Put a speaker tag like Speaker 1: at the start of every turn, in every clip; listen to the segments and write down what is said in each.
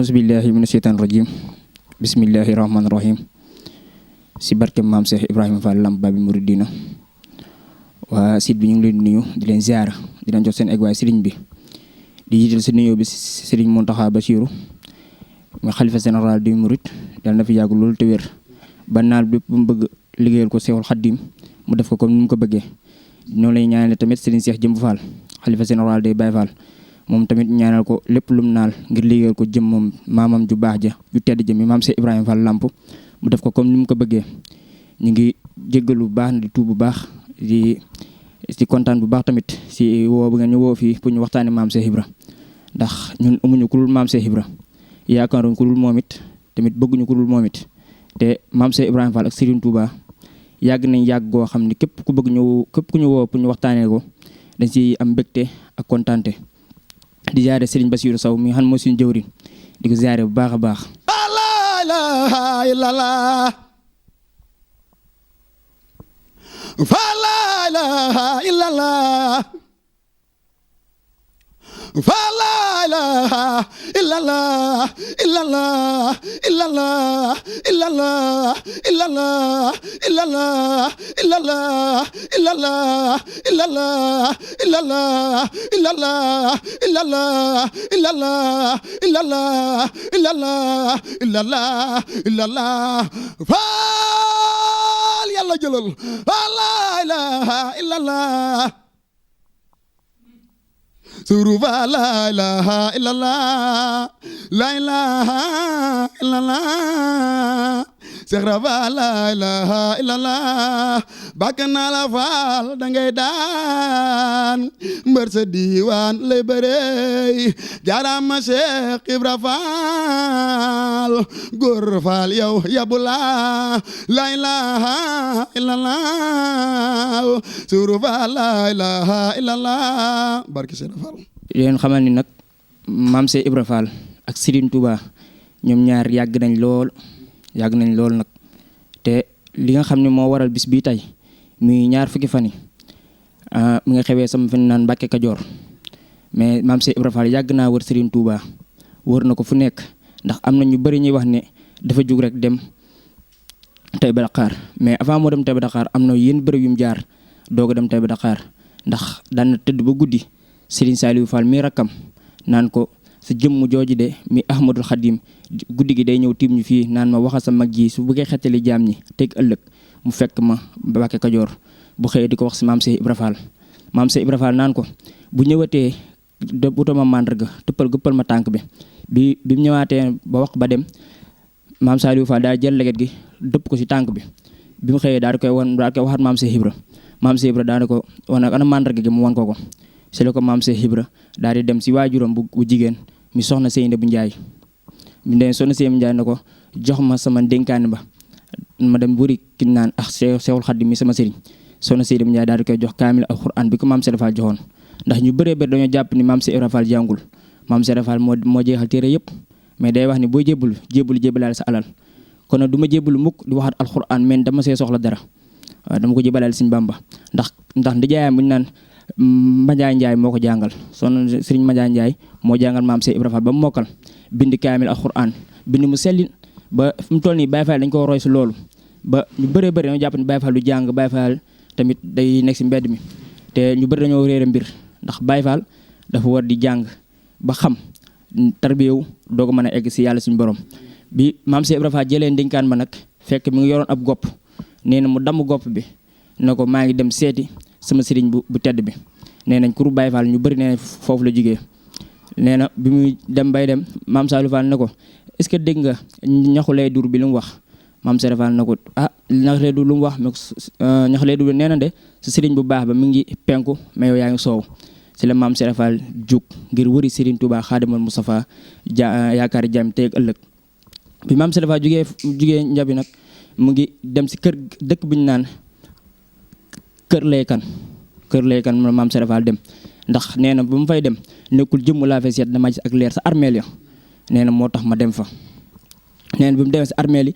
Speaker 1: Auzubillahi mina sheytaan rajim bismillahi rahmaani rahim si barke maam Cheikh Ibrahima Fall Lamp Babi Mouridina waa site bi ñu ngi leen di nuyu di leen ziara di leen jox seen egwaay sëriñ bi di jiital si nuyoo bi sëriñ Mountakha Bassirou nga xalifa général du Mouride yàlla na fi yàgg loolu te wér ba naal bépp bu mu bëgg liggéeyal ko Seexul Xaddim mu def ko comme ni mu ko bëggee noonu lay ñaanale tamit sëriñ Cheikh Jëmb Fall xalifa général day Baye Fall moom tamit ñaanal ko lépp lum naal ngir liggéeyal ko jëm moom maamam ju baax ja ju tedd jëm mi maam Cheikh Ibrahima Fall Lamp mu def ko comme ni mu ko bëggee ñu ngi jéggalu bu baax di tuub bu baax di kontaan bu baax tamit si woo bu ngeen ñu woo fii pour ñu waxtaane maam Cheikh Ibra ndax ñun amuñu ku dul maam Cheikh Ibra yaakaaruñ ku dul moom it tamit bëgguñu ku dul moom it te maam Cheikh Ibrahima Fall ak Serigne Touba yàgg nañ yàgg goo xam ne képp ku ñu woo pour ñu waxtaanee ko dañ si am mbégte ak kontaante di jaare Serigne Bassirou Sow mi nga xam ne mooy suñu jëwriñ di ko jaare bu baax a baax.
Speaker 2: La ilaha illallah fa la ilaha illallah illallah illallah illallah illallah illallah illallah illallah illallah illallah illallah illallah illallah illallah illallah illallah illallah fa yàlla jëlal la ilaha illallah suruba la ilaha illallah la ilaha illallah sehraba la ilaha illallah bakana la faal dangay daan mbër sa diiwaan lay bëree jaarama Cheikh Ibra Faal góor faal yow yabula la ilaha illallah suruba la ilaha illallah barke Cheikh Faal
Speaker 1: leen xamal ni nag maam Cheikh Ibra Fall ak Serigne Touba ñoom ñaar yàgg nañ lool nag te li nga xam ne moo waral bis bii tey muy ñaar fukki fan yi mi nga xewee sama fen naan Mbàkke Kajoor mais maam Cheikh Ibra Fall yàgg naa wër Serigne Touba wër na ko fu nekk ndax am na ñu bëri ñuy wax ne dafa jug rek dem Taïba Dakar mais avant moo dem Taïba Dakar am na yenn bërëb yu mu jaar doog a dem Taïba Dakar ndax daan na tëdd ba guddi Serigne Saliou Fall mi rakkam naan ko sa jëmm jooju de mi Ahmadul Xadim guddi gi day ñëw tiim ñu fii naan ma waxa sa mag ji su bëggee xettali jaam ñi teg ëllëg mu fekk ma Mbàkke Kajoor bu xëyee di ko wax si maam Cheikh Ibra Fall maam Cheikh Ibra Fall naan ko bu ñëwatee wutama màndarga gëppal ma tànk bi mu ñëwaatee ba wax ba dem maam Saliou Fall daal jël leget gi dëpp ko si tànk bi mu xëyee daal di koy waxaat maam Cheikh Ibra daal di ko wan ana màndarga gi mu wan ko si la ko maam Cheikh Ibra daal di dem si waajuram bu jigéen mi soxna Seynabou Ndiaye mi dem soxna Seynabou Ndiaye na ko jox ma sama dénkaane ba ma dem wëri ki naan ak Seexul Xaddim mi sama sëriñ soxna Seynabou Ndiaye daal di koy jox kaamil alxuraan bi ko maam Cheikh Ibra Fall joxoon ndax ñu bëree bëri dañoo jàpp ni maam Cheikh Ibra Fall jàngul maam Cheikh Ibra Fall moo jeexal téere yëpp mais day wax ni boo jébbalu sa alal kon nag du ma jébbalu mukk di waxaat alxuraan mais dama see soxla dara waaw dama ko jébbalaale Sëriñ Bamba ndax ndijaayam bu ñu naan Madiaye Ndiaye moo ko jàngal soxna Serigne Madiaye Ndiaye moo jàngal maam Cheikh Ibra Fall ba mu mokkal bind kaamil alxuraan bind mu sellin ba fi mu toll nii Baye Fall dañ ko roy si loolu ba ñu bëree bëri dañoo jàpp ni Baye Fall du jàng Baye Fall tamit day nekk si mbedd mi te ñu bëri dañoo réere mbir ndax Baye Fall dafa war di jàng ba xam tarbiyewu doo ko mën a egg si yàlla suñu borom bi maam Cheikh Ibra Fall jëlee ndénkaan ma nag fekk mi ngi yoroon ab gopp nee na mu damm gopp bi na ko maa ngi dem seeti sama sëriñ bu tedd bi nee nañ kuru Baye Fall ñu bëri nee foofu la jugee nee na bi muy dem bay dem maam Saliou Fall ne ko est-ce que dégg nga ñaxu lay dur bi lu mu wax maam Cheikh Fall ne ko ñaxu lay dur lu mu wax ñaxu lay dur bi nee na de sa sëriñ bu baax ba mi ngi penku mais yow yaa ngi soow si la maam Cheikh Fall jug ngir wëri Serigne Touba Xaadimal Mustafa yaakaari jaam tey ak ëllëg bi maam Cheikh Fall jugee njabi nag mu ngi dem si kër dëkk bu ñu naan kër laykan maam Cheikh Fall dem ndax nee na ba mu fay dem nekkul jëmm laa fay seet dama gis ak leer sa armeel ya nee na moo tax ma dem fa nee na bi mu demee si armeel yi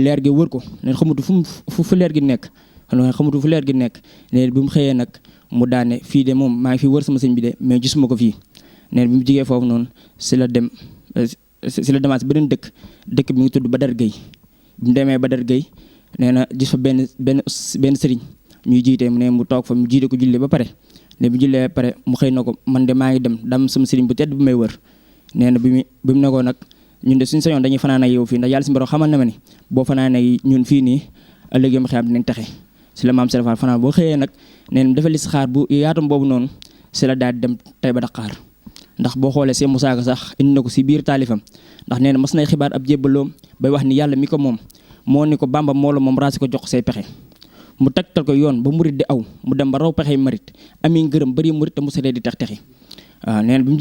Speaker 1: leer gi wër ko nee na xamutu fu leer gi nekk nee na bi mu xëyee nag mu daane fii de moom maa ngi fi wër sama sëñ bi de mais gisuma ko fii nee na bi mu jigee foofu noonu si la dem si la demaat si beneen dëkk bi mu ngi tudd Badar Gueye bi mu demee Badar Gueye nee na gis fa benn sëriñ ñuy jiite mu ne mu toog fa mu jiite ko julli ba pare ne bu jullee ba pare mu xëy na ko man de maa ngi dem dam sama sëriñ bu tedd bu may wër nee na bi mu ne ko nag ñun de suñu sañoon dañuy fanaan ak yow fii ndax yàlla si borom xamal na ma ni boo fanaan ak ñun fii nii ëllëg yom xiyam dinañ taxe si la maam Serap Fall fanaan boo xëyee nag nee na dafa listixaar bu yaatam boobu noonu si la daal di dem Taïba Dakar ndax boo xoolee Cheikh Moussa Ka sax indi na ko si biir taalifam ndax nee na mas nay xibaar ab jébbaloom bay wax ni yàlla mi ko moom moo ni ko Bamba moo la moom raasi ko jox say pexe mu tegtal ko yoon ba murit di aw mu dem ba raw pexe marit ami ngërëm bëri murit te mu saree di texi waaw nee na bi mu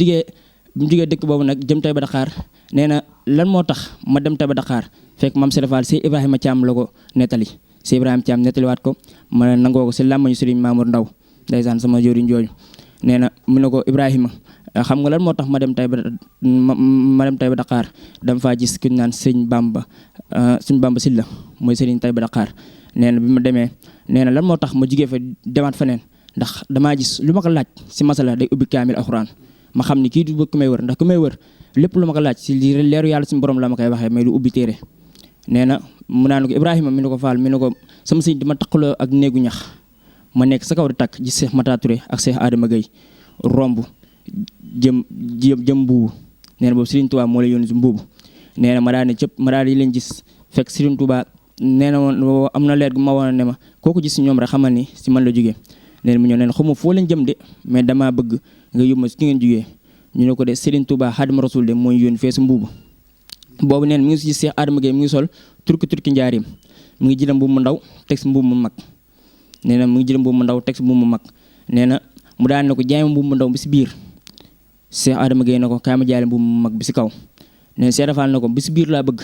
Speaker 1: jugee dëkk boobu nag jëm Taïba Dakar nee na lan moo tax ma dem Taïba Dakar fekk maam Serap Fall Cheikh Ibrahima Thiam la ko nettali Cheikh Ibrahima Thiam nettaliwaat ko ma nangoo ko si làmmañu Serigne Mamour Ndaw ndeysaan sama joriñ jooju nee na mu ne ko Ibrahima xam nga lan moo tax ma dem Taïba Dakar dama faa gis ku ñu naan Sëñ Bamba Silla mooy Serigne Taïba Dakar nee na bi ma demee nee na lan moo tax ma jugee fa demaat feneen ndax damaa gis lu ma ko laaj si masala day ubbi kaamil alxuraan ma xam ni kii du bëgg ku may wër ndax ku may wër lépp lu ma ko laaj si leeru yàlla suñu borom la ma koy waxee mais du ubbi téere nee na mu naan ko Ibrahima mi ne ko Fall mi ne ko sama sëñ dama taqaloo ak néegu ñax ma nekk sa kaw di takk gis Cheikh Mata Touré ak Cheikh Adama Gueye romb jëm mbuubu nee na boobu Serigne Touba moo la yónni si mbuubu nee na ma daal ne cëpp ma daal di leen gis fekk Serigne Touba nee na am na leer gu ma woon ne ma kooku gis si ñoom rek xamal ni si man la jógee nee na mu ñëw nee na xaw ma foo leen jëm de mais damaa bëgg nga yóbbu ma si ngeen jógee ñu ne ko de Serigne Touba Xaadimu Rasuul de mooy yónni fee si mbuubu boobu neen mi ngi si gis Cheikh Adama Gueye mu ngi sol turki njaarim mu ngi jëlam mbuubu mu ndaw teg si mbuubu mu mag nee na mu ngi jëlam mbuubu mu ndaw teg si mbuubu mu mag nee na mu daan ne ko jaay ma mbuubu mu ndaw bi si biir Cheikh Adama Gueye na ko kaay ma jaay mbuubu mu mag bi si kaw nee na Cheikh Rafal na ko bi si biir laa bëgg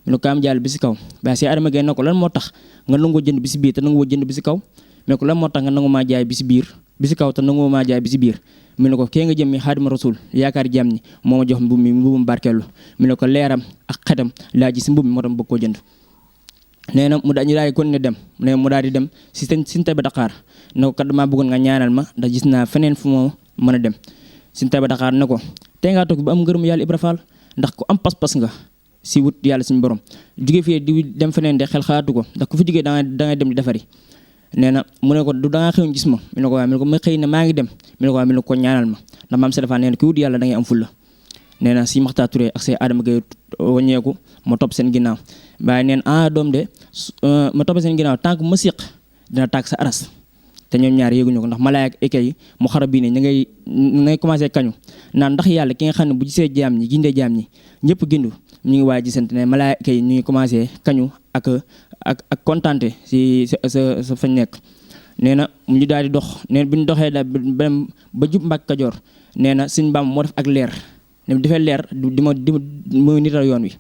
Speaker 1: mu ne ko kaay ma jaay bi si kaw waaye Cheikh Adama Gueye na ko lan moo tax nga nangoo jënd bi si biir te nangoo jënd bi si kaw mais ko lan moo tax nga nangu maa jaay bi si biir bi si kaw te nangoo maa jaay bi si biir mu ne ko kee nga jëm mi Xaadimu Rasuul yaakaar jàmm ñi moo ma jox mbubum barkeelu mu ne ko leeram ak xetam laa ji si mbub mi moo tax bëgg koo jënd nee na mu daal di kon ne dem nee mu daal di dem si Taïba Dakar ne ko kat damaa bëggoon nga ñaanal ma ndax gis naa feneen fu ma mën a dem si Taïba Dakar ne ko tey ngaa toog ba am ngërëm yàlla Ibra Fall ndax ku am pas-pas nga si wut yàlla suñu borom jóge fii di dem feneen de xel xalaatu ko ndax ku fi jógee da ngay dem di defari nee na mu ne ko du da ngaa xëy gis ma mu ne ko waaye mu ne ko ma xëy ne maa ngi dem mu ne ko waaye mu ne ko ñaanal ma ndax maam Serap Fall nee na ku wut yàlla da ngay am fulla nee na si Maxtaar Touré ak Cheikh Adama Gueye waññeeku ma topp seen ginnaaw waaye neen doom de ma topp seen ginnaaw tant que ma siq dina tàgg sa aras te ñoom ñaar yéeguñu ko ndax malaay ak eke yi mu xara bii ne ña ngay commencé kañu naan ndax yàlla ki nga xam ne bu gisee jaam ñi gindee jaam ñi ñëpp gindu ñu ngi waay gisante ne malaay eke yi ñu ngi commencé kañu ak kontante si sa fañ nekk nee na ñu daal di dox nee na bi ñu doxee daal ba jub Mbàkke Kajoor nee na Sëñ Bamba moo def ak leer ne defee leer di ma nital yoon wi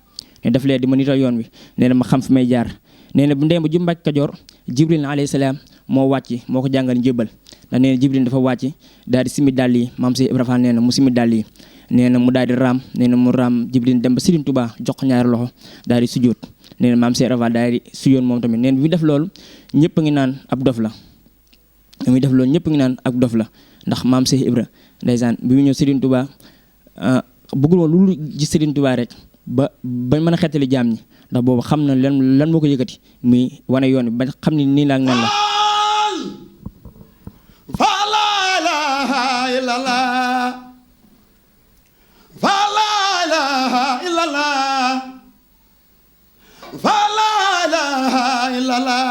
Speaker 1: ne def leer di ma nital yoon wi nee na ma xam fi may jaar nee na bu ndee ba jub Mbàkke Kajoor Jibril alayhi salaam moo wàcc moo ko jàngal njëbbal ndax nee na Jibril dafa wàcc daal di simi dàll yi maam si Ibra Fall nee na mu simi dàll yi nee na mu daal di raam nee na mu raam Jibril dem ba Serigne Touba jox ko ñaari loxo daal di sujjóot nee na maam si Ibra Fall daal di sujjóot moom tamit nee na bi def loolu ñëpp a ngi naan ab dof la muy def loolu ñëpp ngi naan ak dof la ndax maam Cheikh Ibra ndeysaan bi mu ñëw Serigne Touba bëggul woon lu gis Serigne Touba rek ba mën a xettali jaam ñi ndax boobu xam na lan moo ko yëkkati muy wane yoon bi ba xam ni nii la ak nan la
Speaker 2: fa la ilaha illallah fa la ilaha illallah fa la ilaha illallah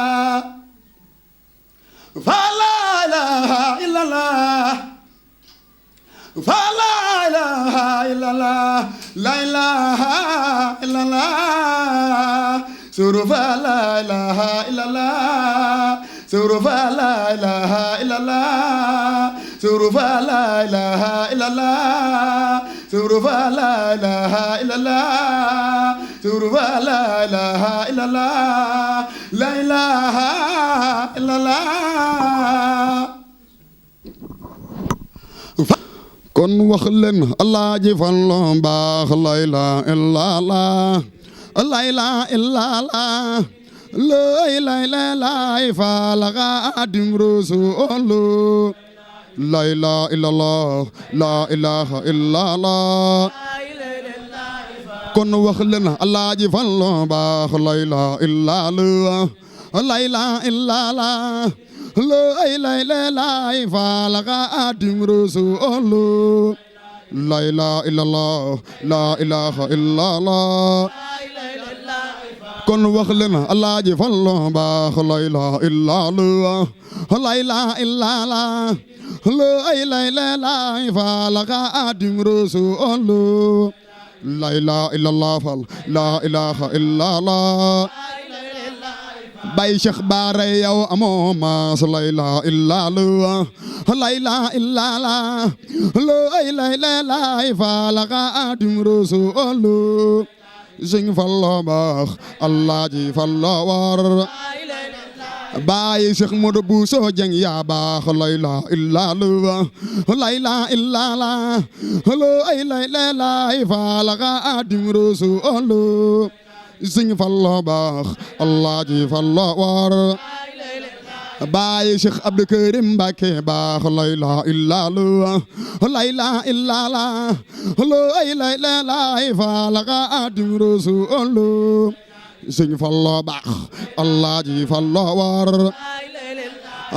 Speaker 2: fa la ilaha illallah fa la ilaha illallah la ilaha illallah suru fa la ilaha illallah suru fa la ilaha illallah suru fa la ilaha illallah suru fa la ilaha illallah suru fa la ilaha illallah la ilaha illallah kon wax leen allah ji fallo baax la ilaha illallah la ilaha illallah la ilaha illallah fa la Xaadimu Rasuul la ilaha illallah la ilaha illallah kon wax leen Alaaji Fallu baax la ilaha illa Allah la ilaha illa Allah la ilaha Fall Xaadim Rasuul la ilaha illa Allah la ilaha illa Allah kon wax leen Alaaji Fallu baax la ilaha illa Allah la ilaha illa Allah la ilaha Fall Xaadim Rasuul la ilaha illa Allah Fall la ilaha illa Allah Baay Cheikh Bara yow amoo maas la ilaha illa Allah la ilaha illa Allah la ilaha Fall Xaadim Rasuul Sëñ Fallu baax Alaaji Fallu war Baay Cheikh Modou Bousso Dieng yaa baax la ilaha illa Allah la ilaha illa Allah la ilaha Fall Xaadim Rasuul Sëñ Fallu baax Alaaji Fallu war Baay Cheikh Abdou Karim Mbacké baax la ilaha illa Allah la ilaha illa Allah la ilaha Fall Xaadim Rasuul Sëñ Fallu baax Alaaji Fallu war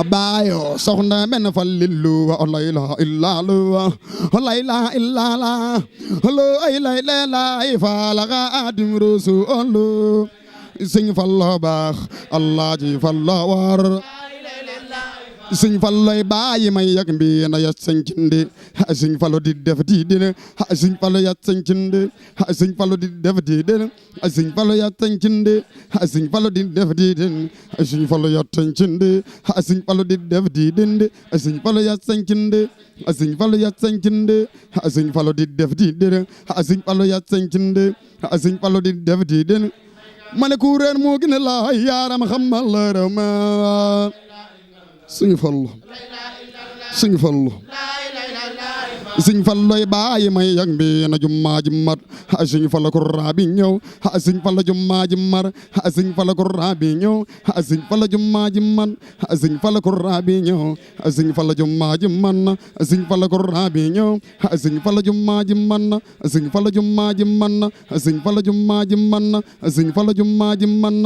Speaker 2: Baayo soxna men Fallilu la ilaha illa Allah la ilaha illa Allah la ilaha Fall Xaadim Rasuul Sëñ Fallu baax Alaaji Fallu war Sëñ Fallu baayi may yak mbi na ya sañcinde Sëñ Fallu di def di dene Sëñ Fallu ya sañcinde Sëñ Fallu di def di dene Sëñ Fallu ya sañcinde Sëñ Fallu di def di dene Sëñ Fallu ya sañcinde Sëñ Fallu di def di dene Sëñ Fallu ya sañcinde Sëñ Fallu ya sañcinde Sëñ Fallu di def di dene Sëñ Fallu ya sañcinde Sëñ Fallu di def di dene ma ne ku réer moo gën a la yaaram xamal la rama Sëñ Fallu Sëñ Fallu Sëñ Fallu baayi may yak mbi na jummaa ji mat Sëñ Fallu ko raabi ñëw Sëñ Fallu jummaa ji mar Sëñ Fallu ko raabi ñëw Sëñ Fallu jummaa ji man Sëñ Fallu ko raabi ñëw Sëñ Fallu jummaa ji man Sëñ Fallu ko raabi ñëw Sëñ Fallu jummaa ji man Sëñ Fallu jummaa ji man Sëñ Fallu jummaa ji man Sëñ Fallu jummaa ji man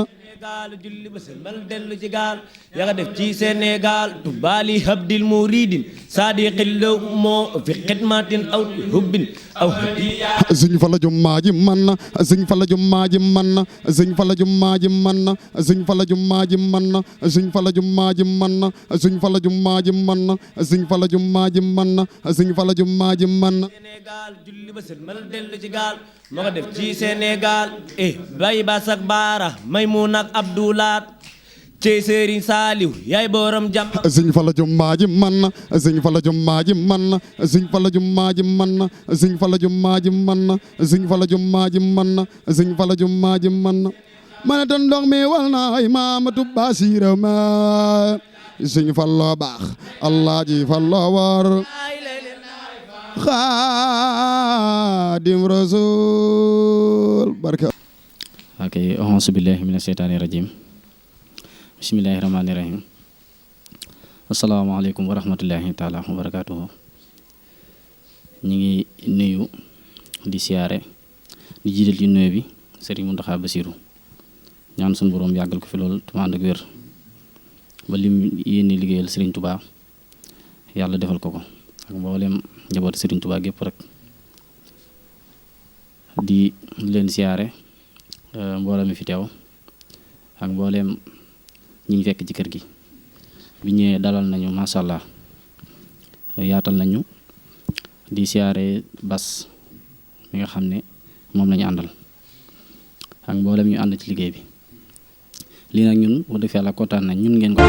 Speaker 3: gaal julli ba sëlmal dellu ci gaal ya nga def ci Sénégal tubaali habdil muridin sadiqil law moo fi xidmatin aw hubbin aw hadiya
Speaker 2: Sëñ Fallu jummaa ji man Sëñ Fallu jummaa ji man Sëñ Fallu jummaa ji man Sëñ Fallu jummaa ji man Sëñ Fallu jummaa ji man Sëñ Fallu jummaa ji man Sëñ Fallu jummaa ji man Sëñ Fallu jummaa ji man
Speaker 3: Sénégal julli ba sëlmal dellu ci gaal moo ko def ci Sénégal Baay Baas ak Baara Maymuun ak Abdoulaat cey Sëriñ Saaliw yaay borom jàmm
Speaker 2: Sëñ Fallu jummaa ji man Sëñ Fallu jummaa ji man Sëñ Fallu jummaa ji man Sëñ Fallu jummaa ji man Sëñ Fallu jummaa ji man Sëñ Fallu jummaa ji man ma ne tan ndox mi wal na ay Maamatu Basiira ma Sëñ Fallu baax Alaaji Fallu war Xaadim Rasuul barka
Speaker 4: ok auzu billahi mina sheytaani rajim bismillahi rahmaani rahim asalaamaaleykum wa rahmatullahi taala wa barakaatuhu ñi ngi nuyu di siyaare di jiital ci nuyu bi Sëriñ Muntaxa Basiru ñaan suñu boroom yàggal ko fi loolu te mu ànd ak wér ba lim yéene liggéeyal Sëriñ Tubaa yàlla defal ko ak mboolem njaboot Sëriñ Tubaa gépp rek di leen siyaare mboolem mi fi teew ak mboolem ñi ñu fekk ci kër gi bi ñëwee dalal nañu masha Allah yaatal nañu di siyaare Bas mi nga xam ne moom lañu àndal ak mboolem ñu ànd ci liggéey bi lii nag ñun bu defee la kontaan nañ ñun ngeen ko